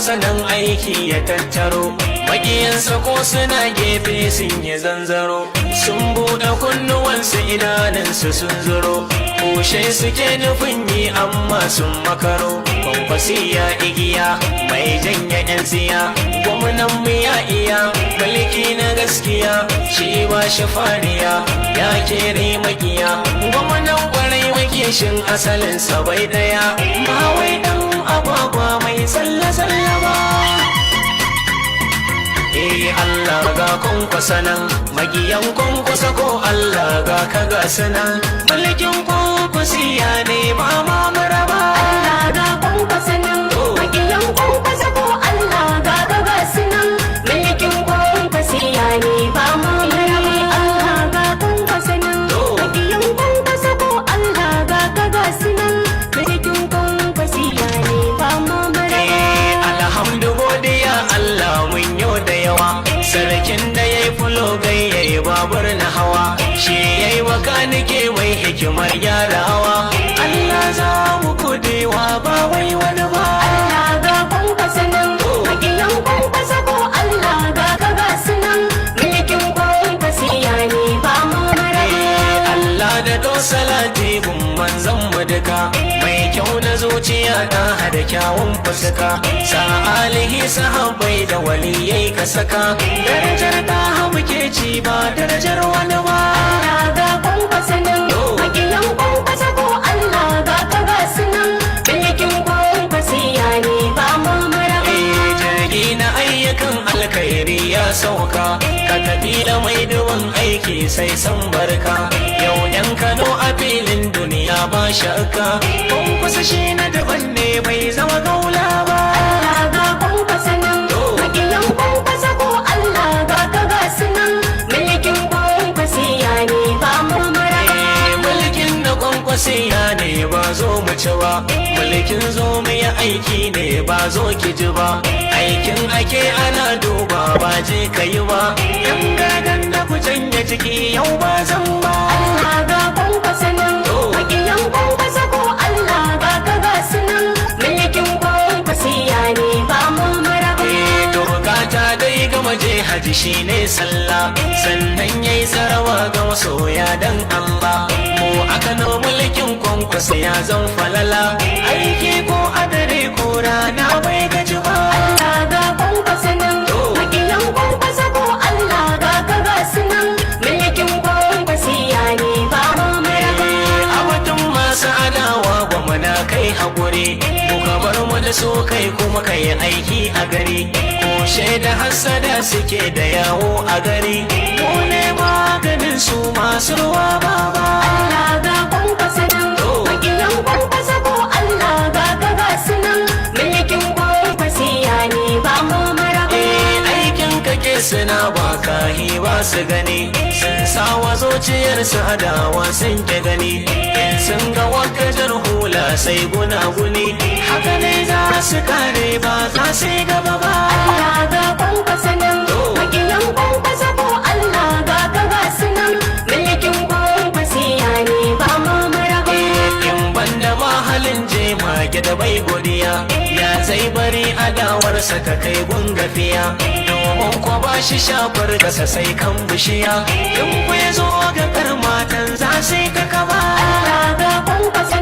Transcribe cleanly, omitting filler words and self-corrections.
Kwankwasa nan aiki ya tattaro. Makiyansa ko suna gefe sun yi zanzaro. Sun buɗe kunnuwansu, idanunsu sun zuro. Kushe suke nufin yi amma sun makaro. Kwankwasiya igiya mai janya 'yan tsiya. Gwamnan mu ya iya mulki na gaskiya, shi ba shi fariya, ya kere makiya. Gwamnan kwarai makishin asalinsa bai daya, ba wai dan agwagwa mai tsalle-tsalle ba. Eh, Allah ga Kwankwasa nan, magiyan Kwankwasa ko Allah ga ka ga sunan. Mulkin Kwankwasiya ne ba ma maraba. Allah ga Kwankwasa nan, makiyan Kwankwasa ko Allah ga ka ga sunan. Mulkin Kwankwasiya ne ba mu maraba. Allah ga Kwankwasa nan, makiyan Kwankwasa ko Allah ga ka ga sunan. Mulkin Kwankwasiya ne ba mu maraba. Eh, alhamdu, godiya Allah mun yau da yawa. Sarkin da ya yi fulo gai ya yi babur na hawa. Shi ya yi makanike mai hikimar gyarawa. Allah za mu godewa ba wai wani ba. Allah ga Kwankwasa nan, makiyan Kwankwasa ko Allah ga ka ga sunan. Mulkin Kwankwasiya ne ba mu maraba. Eh, Allah da do salati gun manzon mu duka. Mai kyau na zuciya da hada kyawun fuska. Sa alihi, sahabbai da waliyai ka saka. Darajar ta muke ci ba darajar wani ba. Allah ga Kwankwasa nan, makiyan Kwankwasa ko Allah ga ka ga sunan. Mulkin Kwankwasiya ne ba mu maraba. Eh, jirgi na ayyukan alkhairi ya sauka. Ka tafi da mai duban aiki sai san barka. Yau yan Kano a filin duniya ba shakka, Kwankwasa shi na daban ne, bai zama gaula ba. Allah ga Kwankwasa nan, makiyan Kwankwasa ko Allah ga ka ga sunan. Mulkin Kwankwasiya ne ba mu maraba. Eh, mulkin na Kwankwasiya ne ba zo mu ci ba. Mulkin zo mu yi aiki ne ba zo ki ji ba. Aikin ake ana duba ba je ka yi ba. Yan gadon da ku canja ciki yau ba zan ba. Allah ga Kwankwasa nan, makiyan Kwankwasa ko Allah ga ka ga sunan. Mulkin Kwankwasiya ne ba mu maraba. Eh, to bukata dai gama je haji shine sallah, sannan yayi sarawa ga masoya dan Allah. Mu aka no mulkin Kwankwasa ya zan falala, aiki ko a dare ko rana bai gaji ba. Allah ga Kwankwasa nan, makiyan Kwankwasa ko Allah ga ka ga sunan. Mulkin Kwankwasiya ne ba mu maraba. A batun masu adawa gwamna kai haƙuri, muka bar mu da su, kai kuma kai aiki a gari. Ko shaida hassada suke da yawo a gari, mu ne maganin su masu ruwa baba. Allah ga Kwankwasa nan, makiyan Kwankwasa ko Allah ga ka ga sunan. Mulkin Kwankwasiya ne ba mu maraba. Eh, aikin kake suna ba kahi ba su gani, sun sawa zuciyarsu adawa sun ke gani. In sun ga wakajar hula sai gunaguni, haka ne za su kare ba za su yi gaba ba. Allah ga Kwankwasa nan, makiyan Kwankwasa ko Allah ga ka ga sunan. Mulkin Kwankwasiya ne ba mu maraba. In banda mahalin jemage da bai godiya, ya zai bari adawarsa ta kai gun gafiya? Domin ko ba shi shafar gasa sai kan bishiya. In ku ya zo ga karmatan za su yi ta kaba. Allah ga Kwankwasa.